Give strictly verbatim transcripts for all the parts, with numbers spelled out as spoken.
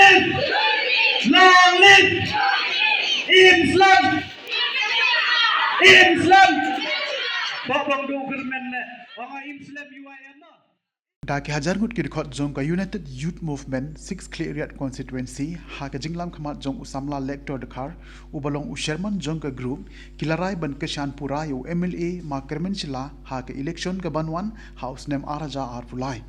Long live! Im slem! Im slem! Bapang do germen ne. Ong im slem U I M na. Da ki hajar ngut ki dkhot jong ka United Youth Movement Six Khliehriat Constituency ha ka jinglam khmat jong u samla Lector Dkhar uba long u chairman jong ka group ki la rai ban kyrshan pura ïa u M L A ma Kyrmen Shylla ha ka election ka ban wan ha u snem ar hajar arphew lai.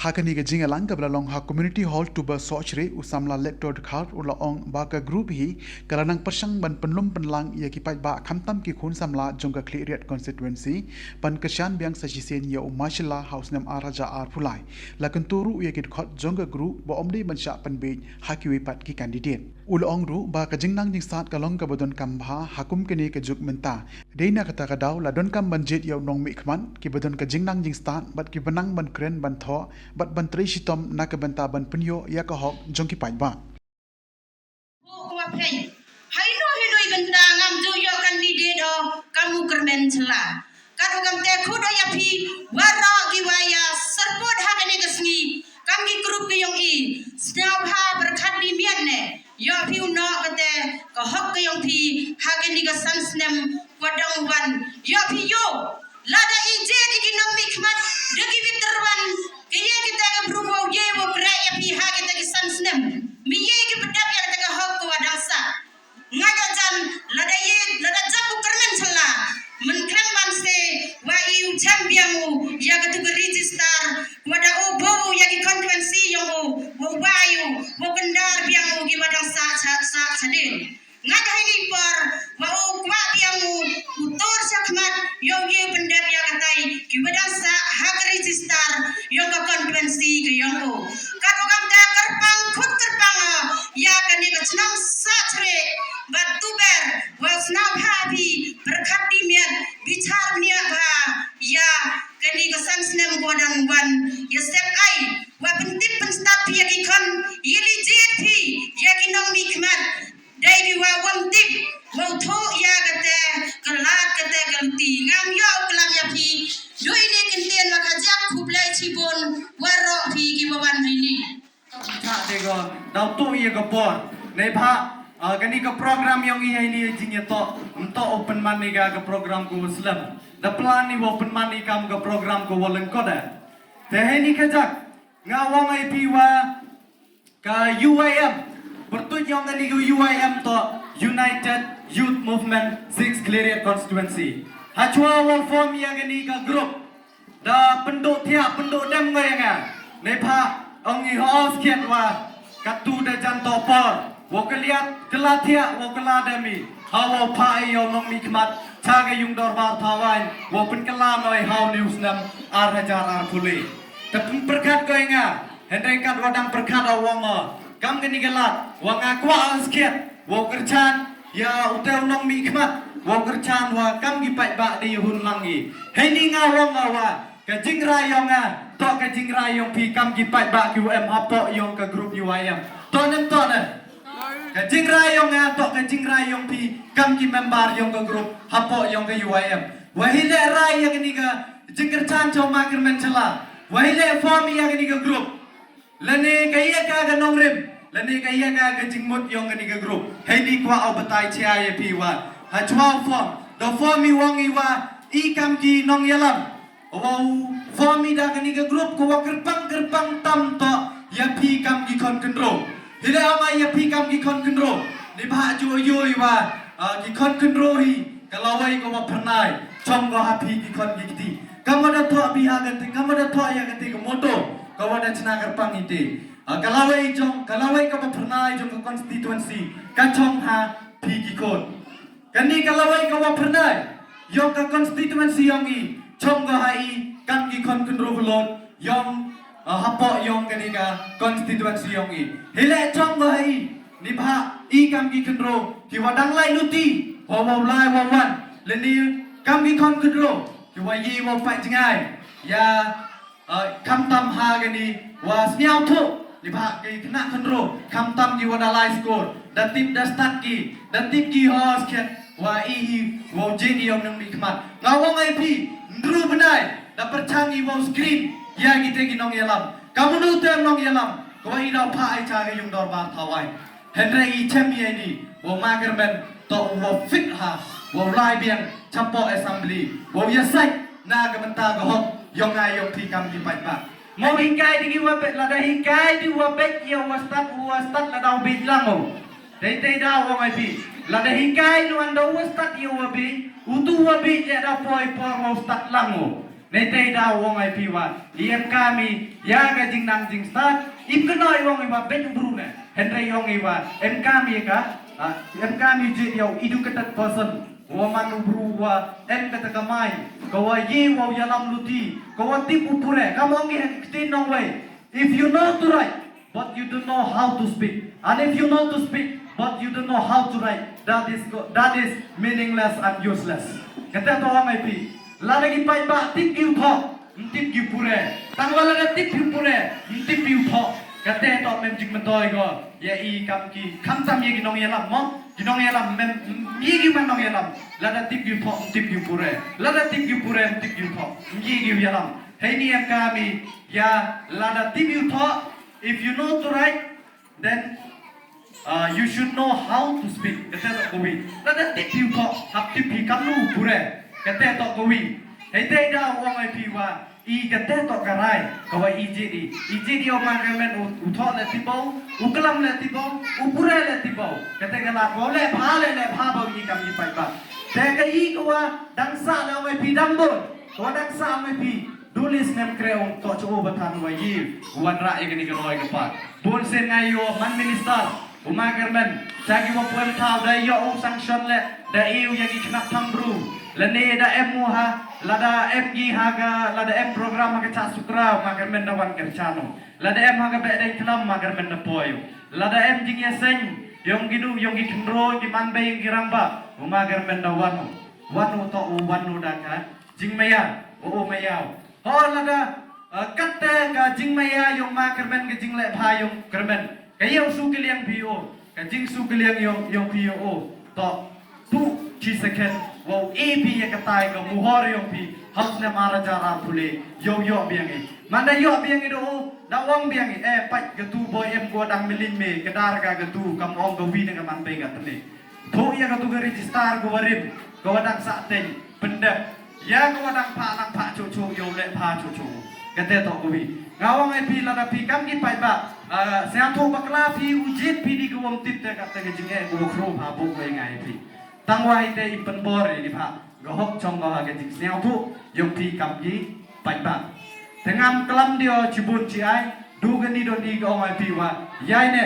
Ha kane ka jingïalang kaba la long ha Community Hall Tuber Sohchreh u samla Lector Dkhar u la ong ba ka group hi ka la nang pyrshang ban pynlum pynlang ïa ki paidbah khamtam ki khun samla jong ka Khliehriat Constituency ban kyrshan biang sa shisien ïa u ma Shylla ha u snem ar hajar arphew lai. La kyntu ruh ïa ki dkhot jong ka group ba ym dei ban shah pynbiej ha kiwei pat ki candidate. U la ong ruh ba ka jingnang jingstad ka long kaba donkam bha ha kum kane ka juk mynta. Dei na kata ka daw la donkam ban jied ïa u nongmihkhmat kiba don ka jingnang jingstad bad kiba nang ban kren ban thoh bad ban trei shitom na ka bynta ban pynïoh ïa ka hok jong ki paidbah. Ko wa phi, haino haino i bynta ngam ju ïoh candidate o kam u Kyrmen Shylla. Katwa kamte khut o ïa phi waroh ki wa ïa support ha kane ka sngi kam ki group ki yong i. Sngewbha pyrkhat di miat ne ïoh phi u noh kate ka hok ka yong phi ha kane ka san snem wa dang wan. Ïoh phi ïoh. Lada i jied ïa ki nongmihkhmat da ki witterwan, ki ïa kita ki bru wow ïa wow khreh ïa phi ha kita ki san snem. Mi ïa ki bdap ïa kita ki hok ko wa dang sah. Nga ïa jan lada ïa lada jam u Kyrmen Shylla. Men khlem ban se wa i u jam biang u ïa katu ka register wa da u bo u ïa ki constituency yong u, wow wa u wow kyndar biang u ki wa dang sah sah sah sadin. Nga da hini por wa u kwah biang u u tur shakhmat yong ïa u pyndep ïa katai ki wa dang sah ha ka register yong ka constituency ka yong u. Kat u kam da kyrpang khut kyrpang o ïa kane ka chnong Sohchreh bad Tuber wa sngewbha phi pyrkhat di miat bichar niat bha ïa kane ka san snem ko dang wan ïa step ai wa pyntip pynstad phi ïa ki khon ïa li jied phi ïa ki nongmihkhmat. Dei ki wa wan tip wow thoh ïa kate ka lad kate ka luti ngam ïoh u klam ïa phi. Dei ne kyntien wa ka jak khublei chibun waroh phi ki wa wan haini. Ka te ko daw tu ïa ka por. Nei pha kani ka program yong i haini jing ïa to. Ym to open man ni ka program ko slem. Da plan ni open man ni kam ka program ko walen ko da. Te haini ka jak nga wang ai phi wa ka U I M, pyrtuit yong kani ka U I M to United Youth Movement Six Khliehriat Constituency. Ha chwa wa form ïa kani ka group da pynduh thiah pynduh dem ngai nga. Nei pha ong i ho skhiat wa katu da jan to por wa kaliat kala thiah wa kala dem i ha wa pha i yong nongmihkhmat cha ka yung dorbar thawain wa pynkylla noi ha u ni u snem ar hajar arphew lai. Te pynpyrkhat ko nga. Hynrei kat wa dang pyrkhat o wong o kam kani ka lad wa nga kwah o skhiat wow kyrchan ïa u te u nongmihkhmat wow kyrchan wa kam ki paidbah dei hun lang i. Haini nga wong o wa ka jingrai yong nga to ka jingrai yong phi kam ki paidbah ki wa em hapoh yong ka group U I M. To nem to ne. Ka jingrai yong nga to ka jingrai yong phi kam ki member yong ka group hapoh yong ka U I M. Wa hi le rai ïa kani ka jingkyrchan jong ma Kyrmen Shylla. Wa hi le form ïa kani ka group. Lane ka ïa ka ka nongrim lane ka ïa ka ka jingmut yong kani ka group. Haini kwah o batai chia ïa phi wa ha chwa form da form i wong i wa i kam ki nongïalam. Wa form i da kani ka group ko wa kyrpang kyrpang tam to ïa phi kam ki khon kynro. Hi le ama ïa phi kam ki khon kynro. Ni ba ju yu i wa ki khon kynro hi. Ka lawei ka wa phyrnai chong ka ha phi ki khon ki kti. Ka ma da thoh phi ha ka te ka ma da thoh ïa ka te ka moto ka wa da chna kyrpang i te. Ka lawei jong ka lawei ka wa phyrnai jong ka constituency ka chong ha phi ki khon. Kani ka lawei ka wa phyrnai yong ka constituency yong i chong ka ha i kam ki khon kynro hulot yong hapoh yong kani ka constituency yong i. Hi le chong ka ha i. Ni ba i kam ki khynro ki wa dang lai luti wa wa lai wa wan lane kam ki khon khynro ki wa yi wa pait jngai ïa kam tam ha kani wa sniaw thu. Ni ba ki khynnah khynro kam tam ki wa da lai skul da tip da stad ki da tip ki ho skhet wa i hi wa jin i yong nang ni khmat. Nga wa ngai phi ndru bnai da pyrchang i wa screen ïa ki te ki nongïalam. Kam nu te nongïalam. Kawei i daw phah i cha ka yung dorbar thawai. Hynrei i chem ïa ini, u ma Kyrmen, to u wa fit ha, u wa lai biang, chapoh assembly, u wa ïa sait, na ka mynta ka hok, yong ai yong phi kam ki paidbah. Mo hikai di ki wa bet, lada hikai di wa bet ïa u wa stad, u wa stad lada u bet lang u. Tei tei daw ong ai phi. Lada hikai nu an da u wa stad ïa u wa bet, u tu wa bet ïa da poi por u wa stad lang u. Nei tei daw ong ai phi wa, i em kami, ïa ka jingnang jingstad, im kano i ong i wa bet u bru ne, hynrei ong i wa, em kami ka, ah, em kami je ïa u educated person, wa man u bru wa, em kata ka mai, ka wa ye wa u ïalam luti, ka wa tip u pure, kam ong i hen kti nong wei, if you know to write, but you don't know how to speak. And if you know to speak, but you don't know how to write, that is go- that is meaningless and useless. Kata to ong ai phi. Lada ki paidbah tip ki u thoh, ym tip ki u pure. Tang wa lada tip ki u pure, ym tip ki u thoh. Kata to mem jik mentoi go. Ïa i kam ki, kam tam ïa ki nongïalam mo. Ki nongïalam mem, ym ïa ki man nongïalam. Lada tip ki u thoh, ym tip ki u pure. Lada tip ki u pure, ym tip ki u thoh. Ym ïa ki u ïalam. Hei ni em kami, ïa lada tip ki u thoh, if you know to write, then, uh, you should know how to speak. Kata to kawi. Lada tip phi u thoh, hap tip phi kam nu pure. Kata to kawi. Hei te da u ong ai phi wa, i kata to ka rai, ka wa i jit i. I jit i u ma Kyrmen u, u thoh le tibo, u klam le tibo, u pure le tibo. Kata ka la ko le pha le le pha ba i kam i paidbah. Te ka i ka wa dang sa le ong ai phi dang bun. Ka wa dang sa ong ai phi. Dulis nem kre ong to cho ba than wa yi. Wan ra i kani ka roi ka pa. Bun sen ngai yo man minister. U ma Kyrmen. Sa ki wa puan thaw da yo u sanction le. Da i u ya ki khnap tham bru. Lane da em u ha. Lada em ki ha ka. Lada em program ha ka cha sukra. U ma Kyrmen da wan ker chano. Lada em ha ka be dai klam u ma Kyrmen da poi u. Lada em jing ya seng. Yong ki nu, yong ki khnro, ki man be, yong ki rang ba. U ma Kyrmen da wan u. Wan u to u, wan u da ka. Jingmaya, o, o maya. Ho lada, eh, katta ka jingmaya yong ma Kyrmen ka jingleh pha yong Kyrmen. Ka yong su kiliang phi o, ka jing su kiliang yong, yong phi o. To, tu, chi second, wow, e phi ya katai ka muhor yong phi. Haus ne mara jara pule, yo yo biang e. Manda yo biang e do o, da wang biang e, eh, pat ka tu boy em ko dang milin me, ka dar ka ka tu, kam ong ka wi ne ka man pe ka tene. Tho ïa ka tu ka register ka warim, ka wadang sa teng, pendek. Ïa ka wadang pha lang pha chu chu, ïa u leh pha chu chu. Ka te to ka wi. Nga ong ai phi lada phi kam ki paidbah. Ah, sngewthuh bakla phi u jied phi di ka wom tip te ka te ka jingeh ka wa khro pha bu ka ngai phi. Tang wa hi te i pynbor i di pha. Ka hok chong ka ha ka jingsngewthuh, yong phi kam ki paidbah. Te ngam klam di o chibun chi ai, du ka ni don i ka ong ai phi wa. Ïa i ne,